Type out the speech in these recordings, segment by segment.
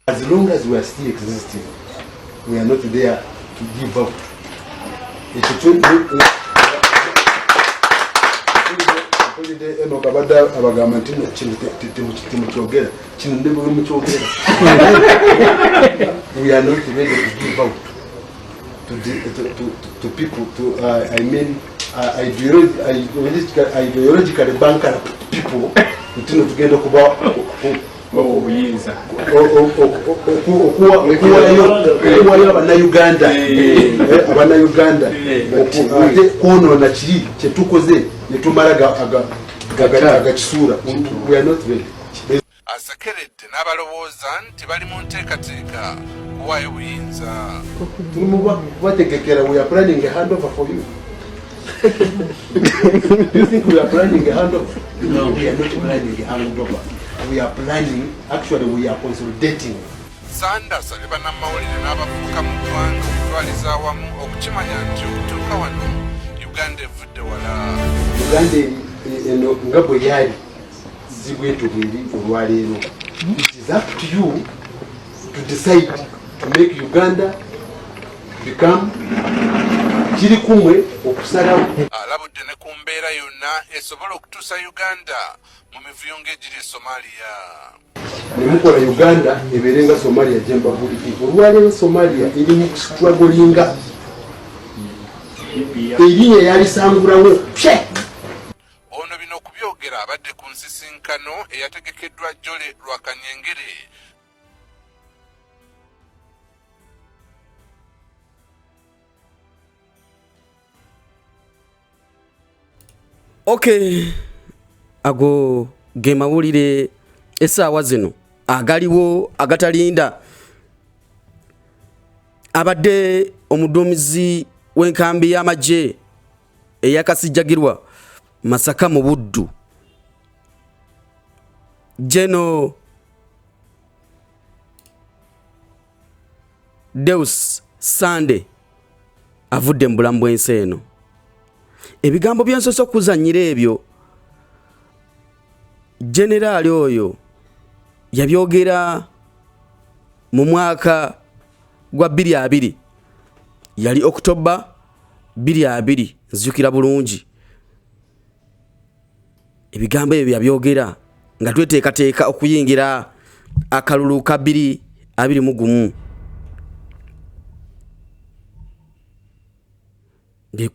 As long as we are still existing, we are not there to give up. Ekyo mpulidde Enock abadde abagamba nti no kino temukyogera, kino ne bwe mukyogera. We are not ready to give out to, the, to people, to I mean ideologically bankrupt people nti no tugenda kuba obuyinza okuwayo abannayuganda abannayuganda ate kwonoona kiri kyetukoze netumala agakisuula. We are not ready. Asekeredde n'abalowooza nti bali mu nteekateeka kuwaayo buyinza. Tuli mu kubategekera. We are planning a handover for you. Do you think we are planning a handover? No, we are not planning a handover. We are planning, actually we are consolidating. Sande asabye bannamawulire n'abavubuka mu ggwanga okutwaliza awamu okukimanya nti okutuuka wano Uganda evudde wala. Uganda eno nga bwe yali si bwetyo bweri olwaleero. It is up to you to decide to make Uganda become kiri kumwe okusalawo. Alabudde ne ku mbeera yonna esobola okutuusa Uganda mu mivuyo ng'egiri e Somalia. Nemukola Uganda ebeere nga Somalia gyembabulidde. Olwaleero Somalia eri mu kustrugglinga, erinnya yalisangulawo pye. Ono bino okubyogera abadde ku nsisinkano eyategekeddwa Jole Lwakanyengere. Okay, ago ge mawulire essaawa zino agaliwo agatalinda. Abadde omuduumizi w'enkambi y'amagye eyakasijjagirwa Masaka mu Buddu, Geno Deus Sande, avudde mu bulamu bw'ensi eno. Ebigambo byensoose okuzannyira ebyo generaali oyo yabyogera mu mwaka gwa 2020, yali Okutoba 2020, nzijukira bulungi. Ebigambo ebyo yabyogera nga tweteekateeka okuyingira akalulu ka 2021.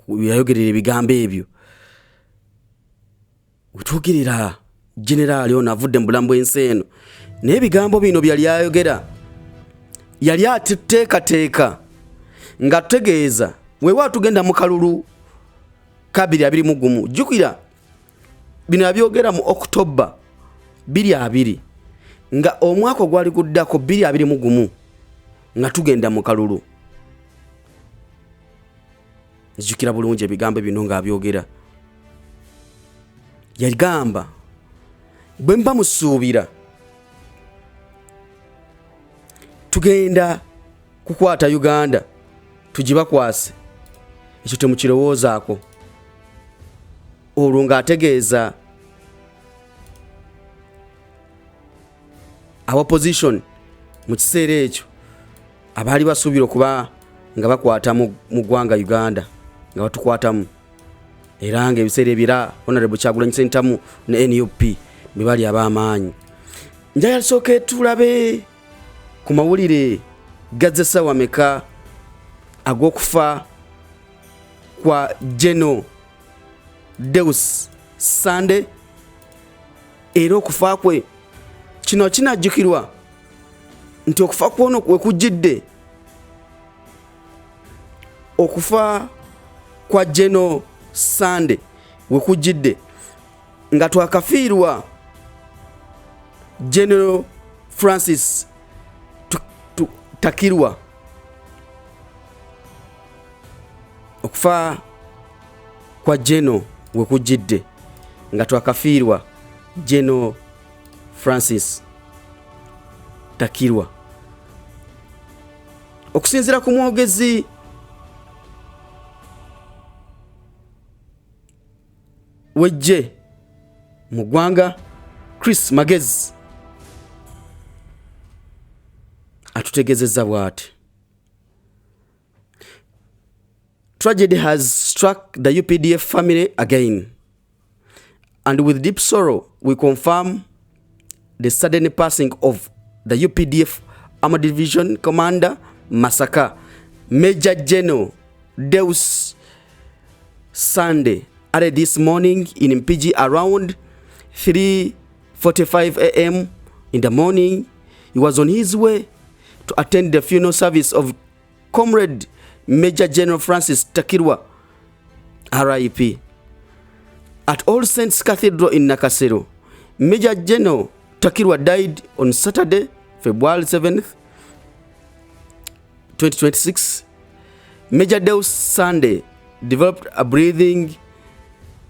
Yayogerera ebigambo ebyo wetwogerera generaali ono avudde mu bulamu bw'ensi eno, naye ebigambo bino byali ayogera yali ateekateeka nga tutegeeza weewa tugenda mu kalulu ka 2021. Jjukira bino yabyogera mu Okutoba 2020, nga omwaka ogwali guddako 2021 nga tugenda mu kalulu. Nzijukira bulungi ebigambo bino ng'abyogera, yagamba bwe mba musuubira tugenda kukwata Uganda tugibakwase, ekyo temukirowoozaako. Olwo ng'ategeeza opposition mu kiseera ekyo abaali basuubira okuba nga bakwata mu ggwanga Uganda nga batukwatamu, era nga ebiseera ebira Honorable Kyagulanyi Ssentamu ne NUP bwe bali ab'amaanyi. Njagala tusooke tulabe ku mawulire gazze ssaawa meka ag'okufa kwa Geno Deus Sande, era okufa kwe kino kinajjukirwa nti okufa kwono we kujjidde, okufa kwa Geno Sande we kujjidde nga twakafiirwa General Francis Takirwa. Okufa kwa Geno we kujjidde nga twakafiirwa Geno Francis Takirwa. Okusinziira ku mwogezi w'eggye mu ggwanga Chris Magezi, Atutegezezza bw'ati: Tragedy has struck the UPDF family again, and with deep sorrow we confirm the sudden passing of the UPDF Armored Division Commander Masaka, Major General Deus Sunday, early this morning in Mpigi around 3:45 a.m. in the morning. He was on his way to attend the funeral service of Comrade Major General Francis Takirwa, RIP, at All Saints Cathedral in Nakasero. Major General Takirwa died on Saturday, February 7th, 2026. Major Deus Sunday developed a breathing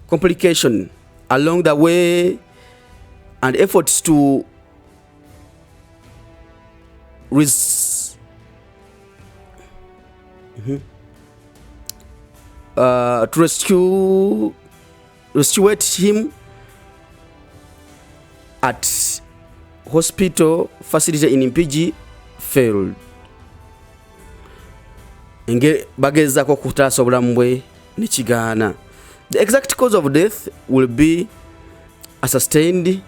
complication along the way, and efforts to rescue him at hospital facility in Mpigi failed. Nge bagezaako okutaasa obulamu bwe nekigaana. The exact cause of death will be ascertained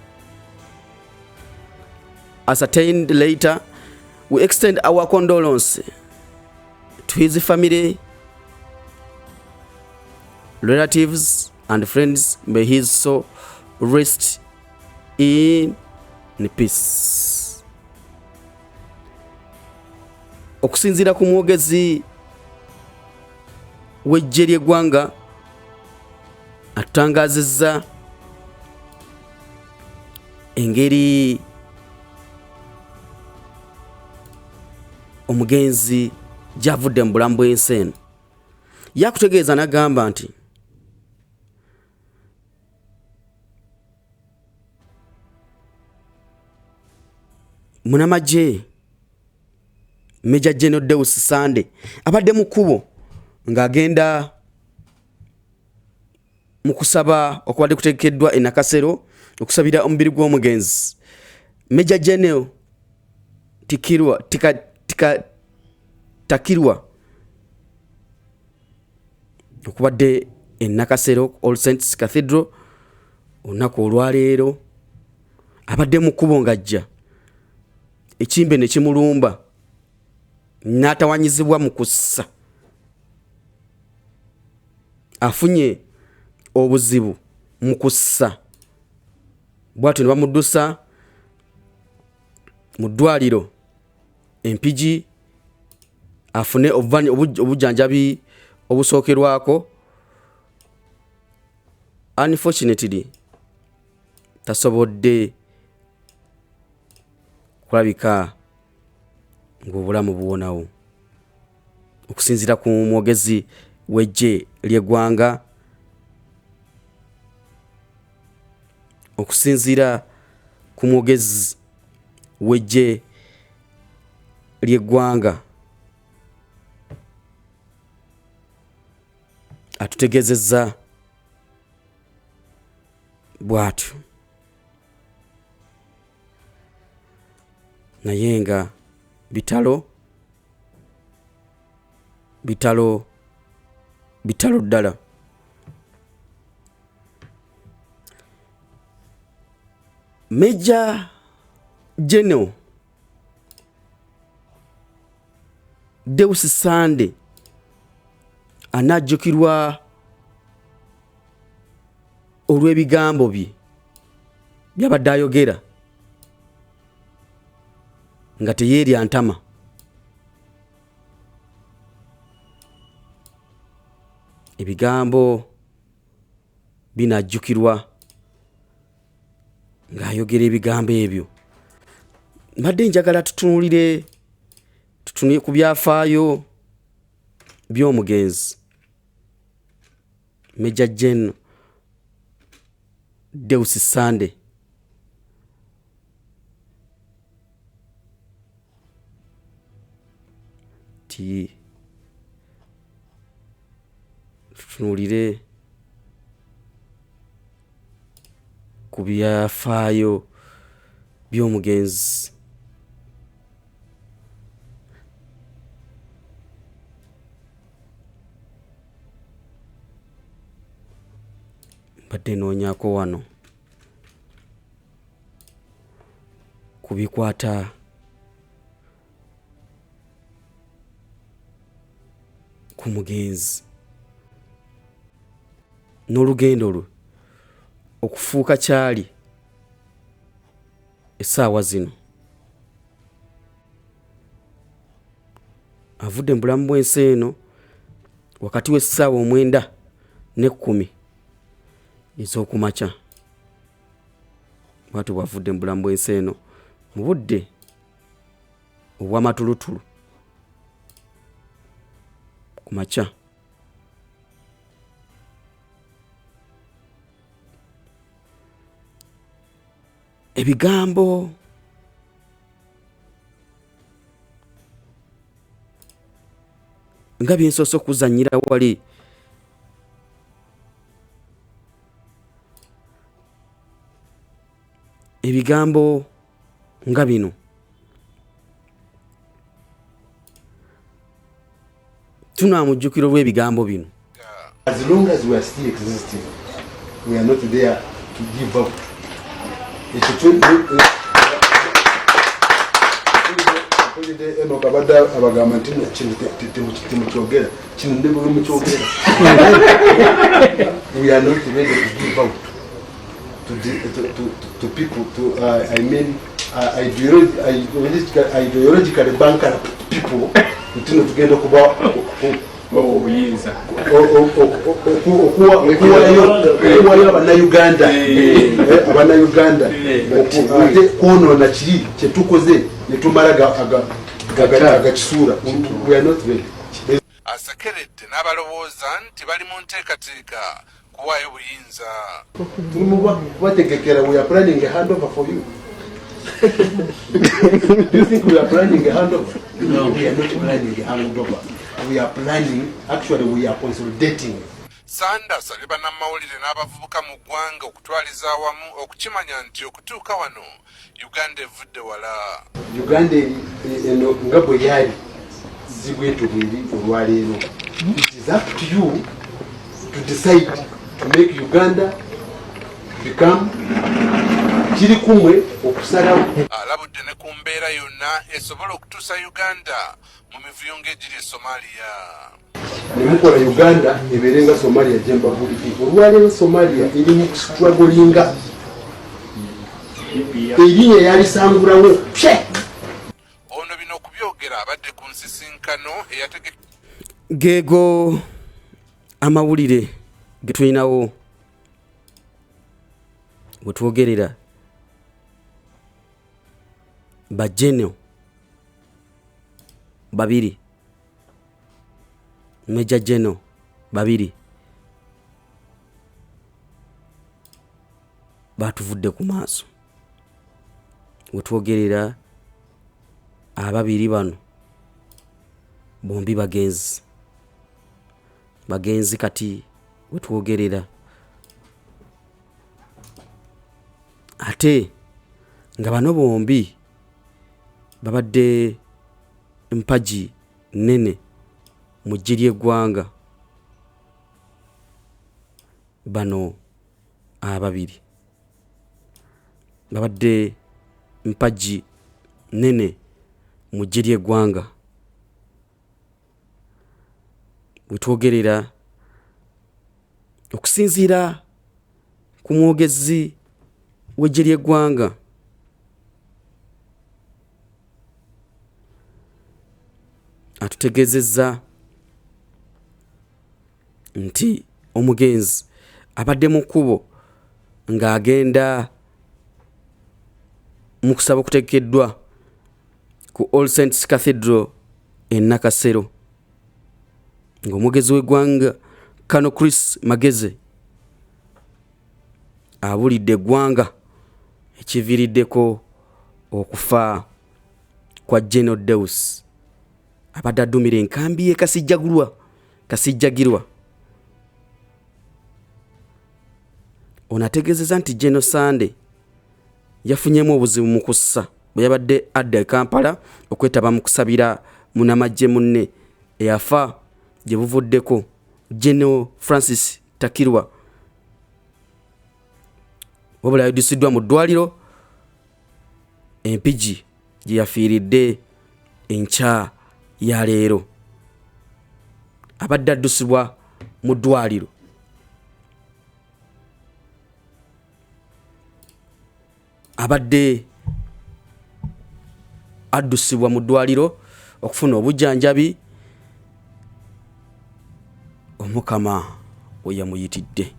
later. We extend our condolence to his family, relatives and friends. May his soul rest in peace. Okusinziira ku mwogezi w'eggye ly'eggwanga atangazizza engeri omugenzi gy'avudde mu bulamu bw'ensi eno. Yakutegeeza n'agamba nti munamagye Major General Deus Sande abadde mu kkubo ng'agenda mu kusaba okubadde kutegekeddwa e Nakasero okusabira omubiri gw'omugenzi Major General Takirwa okubadde e Nakasero All Saints Cathedral olunaku olwaleero. Abadde mu kkubo ng'ajja ekimbe ne kimulumba n'atawanyizibwa mu kussa. Afunye obuzibu mu kussa, bw'atyo ne bamuddusa mu ddwaliro e Mpigi afune obujjanjabi obusookerwako. Unfortunately tasobodde kulabika ng'obulamu buwonawo. Okusinziira ku mwogezi w'eggye ly'eggwanga, okusinziira ku mwogezi w'eggye ly'eggwanga atutegeezezza bw'atyo, naye nga bitalo bitalo bitalo ddala. Major General Deus Sande anajjukirwa olw'ebigambo bye byabadde ayogera nga teyeerya ntama. Ebigambo binajjukirwa ng'ayogera ebigambo ebyo. Mbadde njagala tutunuulire tutunule ku byafaayo by'omugenzi Major General Deus Sande. Ti tutunuulire ku byafaayo by'omugenzi. Mbadde noonyako wano ku bikwata ku mugenzi n'olugendo lwe okufuuka kyali essaawa zino. Avudde mu bulamu bw'ensi eno wakati w'essaawa 9:10 ez'okumakya. Bwatyo bw'avudde mu bulamu bw'ensi eno mu budde obw'amatulutulu ku makya. Ebigambo nga bye nsoose okuzannyira wali ebigambo nga bino tunaamujjukira olw'ebigambo bino. As long as we are still existing, we are not there to give up. Ekyo kyo mpulidde Enock abadde abagamba nti kino temukyogera, kino ne bwe mukyogera. We are not ready to give out to, the, to people, to, I mean, ideologically bankrupt people, nti no tugenda kuba obuyinza okuwayo abannayuganda, abannayuganda ate kwonoona kiri kyetukoze netumala agakisuula. We are not ready. Asekeredde n'abalowooza nti bali mu nteekateeka kuwaayo buyinza. Tuli mu kubategekera. We are planning a handover for you. Do you think we are planning a handover? No, we are not planning a handover. We are planning, actually we are consolidating. Sanda asabye bannamawulire n'abavubuka mu ggwanga okutwaliza awamu okukimanya nti okutuuka wano Uganda evudde wala. Uganda eno nga bwe yali si bwetyo bweri olwaleero. It is up to you to decide to make Uganda become kiri kumwe okusalawo. Alabudde ne ku mbeera yonna esobola okutuusa Uganda mu mivuyo ng'egiri e Somalia. Nemukola Uganda ebeere nga Somalia gyembabulidde. Olwaleero Somalia eri mu kustrugglinga, erinnya yalisangulawo. Ono bino okubyogera abadde ku nsisinkano eyatege Geego amawulire ge tulinawo we twogerera. Bajeno babiri, Major General babiri batuvudde ku maaso we twogerera. Ababiri bano bombi bagenzi, bagenzi kati we twogerera, ate nga bano bombi babadde mpagi nnene mu ggye ly'eggwanga. Bano ababiri babadde mpagi nnene mu ggye ly'eggwanga we twogerera. Okusinziira ku mwogezi w'eggye ly'eggwanga atutegeezezza nti omugenzi abadde mu kkubo ng'agenda mu kusaba okutegekeddwa ku All Saints Cathedral e Nakasero, ng'omwogezi w'eggwanga Kano Chris Mageze abulidde eggwanga ekiviiriddeko okufa kwa General Deus abadde addumira enkambi y'e Kasijjagirwa. Kasijjagirwa ono ategeezezza nti General Sande yafunyemu obuzibu mu kussa bwe yabadde adda e Kampala okwetaba mu kusabira munnamagye munne eyafa gye buvuddeko, General Francis Takirwa. Wabula yaddusiddwa mu ddwaliro e Mpigi gye yafiiridde enkya ya leero. Abadde addusibwa mu ddwaliro. Abadde addusibwa mu ddwaliro okufuna obujjanjabi Omukama we yamuyitidde.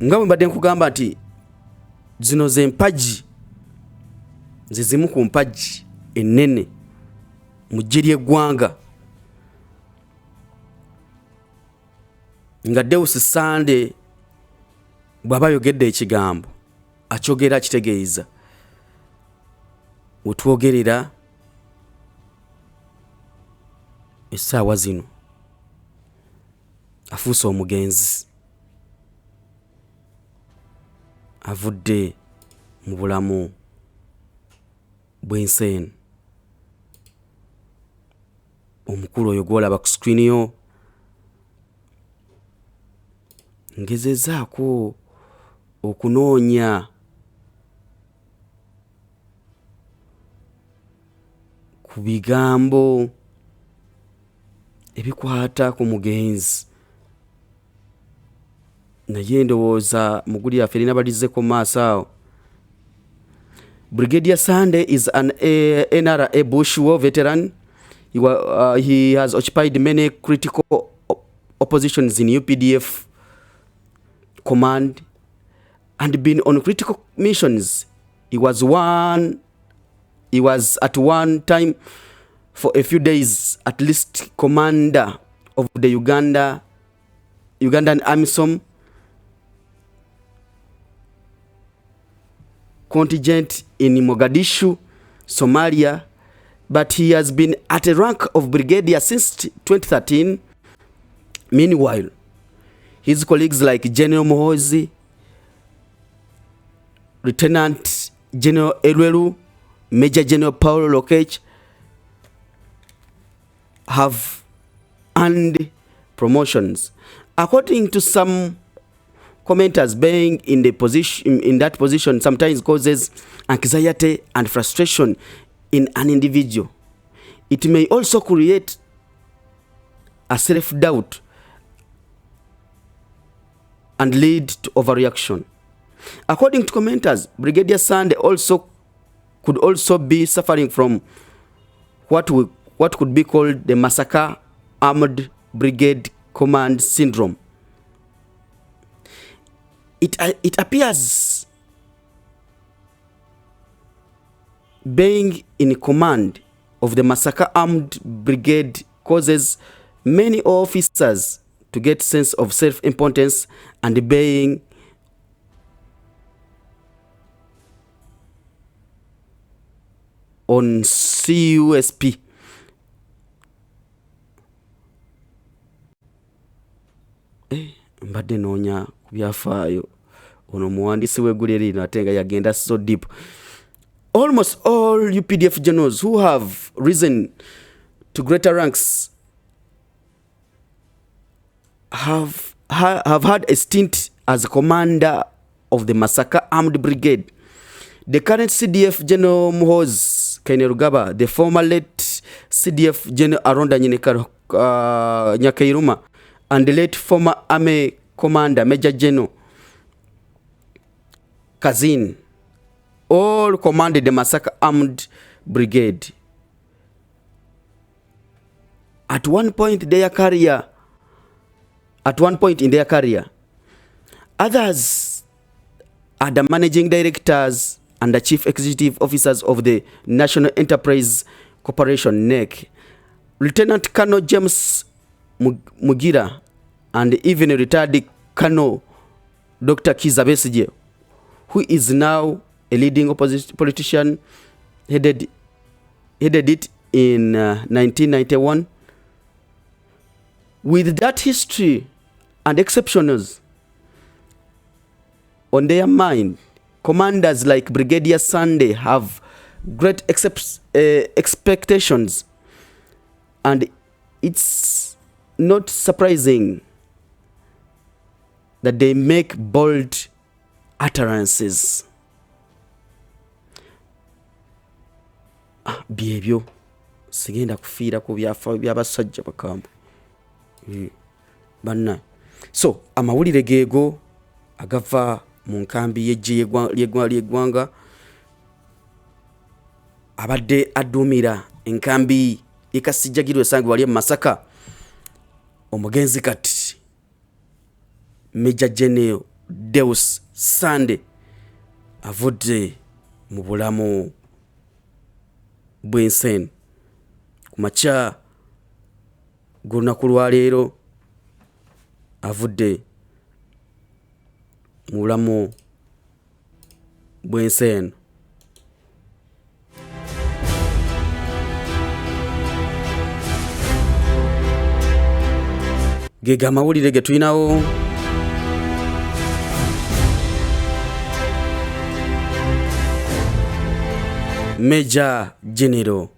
Nga bwe mbadde nkugamba nti zino ze mpagi, ze zimu ku mpagi ennene mu ggye ly'eggwanga nga Deus Sande bw'aba ayogedde ekigambo akyogera akitegeeza. We twogerera essaawa zino afuuse omugenzi, avudde mu bulamu bw'ensi eno. Omukulu oyo gw'olaba ku screen yo ngezezaako okunoonya ku bigambo ebikwata ku mugenzi naye ndowooza muguli yaffe erina balizzeko mu maaso awo. Brigadier Sunday is an NRA Bush War veteran. He has occupied many critical oppositions in UPDF command and been on critical missions. He was at one time for a few days at least commander of the Ugandan AMISOM contingent in Mogadishu, Somalia, but he has been at a rank of brigadier since 2013. Meanwhile, his colleagues like General Muhoozi, Lieutenant General Elwelu, Major General Paul Lokech have earned promotions. According to some commenters, being in the position, in that position sometimes causes anxiety and frustration in an individual. It may also create a self-doubt and lead to overreaction. According to commenters, Brigadier Sunday also could also be suffering from what could be called the Masaka Armed Brigade Command Syndrome. It appears being in command of the Masaka Armed Brigade causes many officers to get sense of self-importance and being on CUSP. Mbadde noonya ku byafaayo ono omuwandiisi w'eggulire lino ate nga yagenda so deep. Almost all UPDF generals who have risen to greater ranks have had a stint as commander of the Masaka Armed Brigade. The current CDF General Muhoozi Kainerugaba, the former late CDF General Aronda Nyakairima, and the late former Army Commander Major General Kazin, all commanded the Masaka Armed Brigade. At one point in their career, others are the managing directors and the chief executive officers of the National Enterprise Corporation, NEC. Lieutenant Colonel James Mugira and even retired Colonel Dr. Kizza Besigye, who is now a leading opposition politician, headed it in 1991. With that history and exceptionals on their mind, commanders like Brigadier Sunday have great expectations, and it's not surprising that they make bold utterances. Byebyo sigenda kufiira ku byafaayo by'abasajja bakambwe. Banna, so amawulire geego agava mu nkambi y'eggye ly'eggwanga. Abadde adduumira enkambi y'e Kasijjagirwa esangibwa wali e Masaka, omugenzi kati Major General Deus Sande avudde mu bulamu bw'ensi eno ku makya g'olunaku lwaleero. Avudde mu bulamu bw'ensi eno. Gega amawulire ge tulinawo. Major General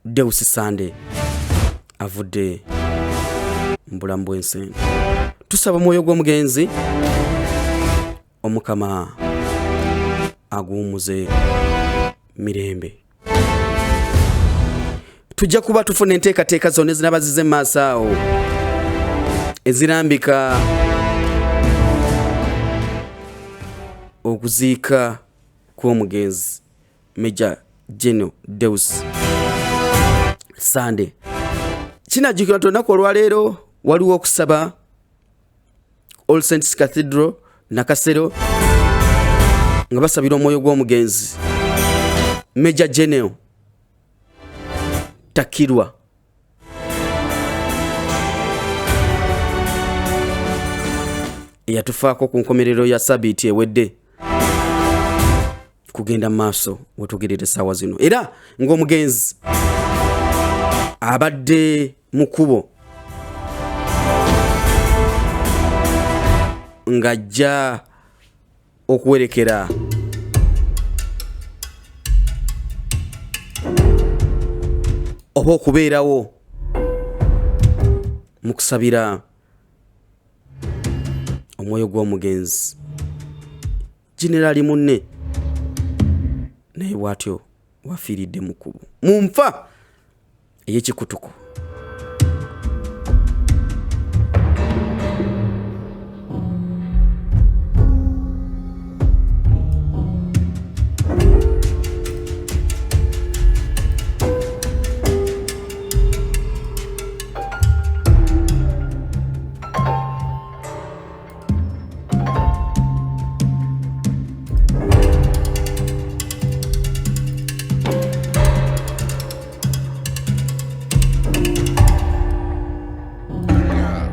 Deus Sande avudde mu bulamu bw'ensi eno. Tusaba omwoyo gw'omugenzi Omukama aguwummuze mirembe. Tujja kuba tufuna enteekateeka zonna ezinaaba zize mu maaso awo ezirambika okuziika kw'omugenzi Major General Deus Sande. Kinajjukirwa nti olunaku olwaleero waliwo okusaba All Saints Cathedral Nakasero nga basabira omwoyo gw'omugenzi Major General Takirwa. Eyatufaako ku nkomerero ya sabiiti ewedde kugenda mu maaso wetugerera essaawa zino, era ng'omugenzi abadde mu kkubo ng'ajja okuwerekera oba okubeerawo mu kusabira omwoyo gw'omugenzi Generali munne, naye bw'atyo wafiiridde mu kkubo mu nfa ey'ekikutuko.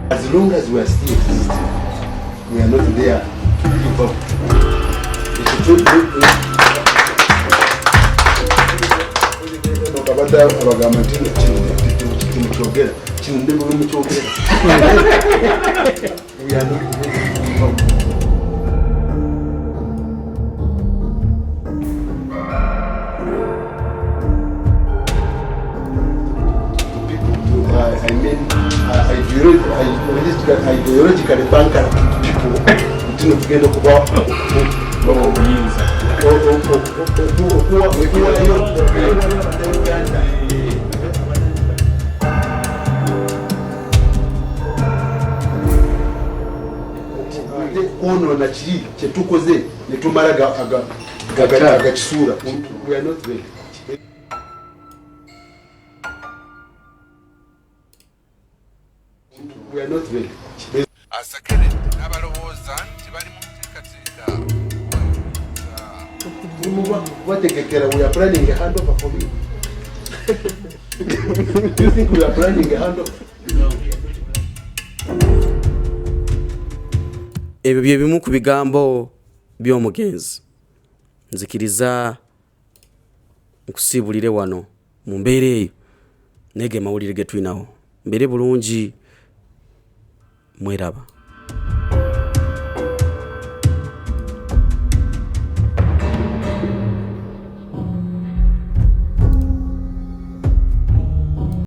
As long as we are still existing, we are not there to give up. Abadde abagamba nti kino kino ndi buli mukyogera. We are not going to give up. I mean, ideologically bankrupt people. Ntino tugenda kuba obuyinza Uganda. Kwonoona kiri kye tukoze ne tumala agakisuula. We are not ready. We are not ready. Asekeredde n'abalowooza nti bali mu nteekateeka. Bategekera, we are planning a handover for you. Do you think we are planning a handover? Ebyo bye bimu ku bigambo by'omugenzi. Nzikiriza nkusiibulire wano mu mbeera eyo, naye ge mawulire ge tulinawo. Mbeere bulungi, mweraba.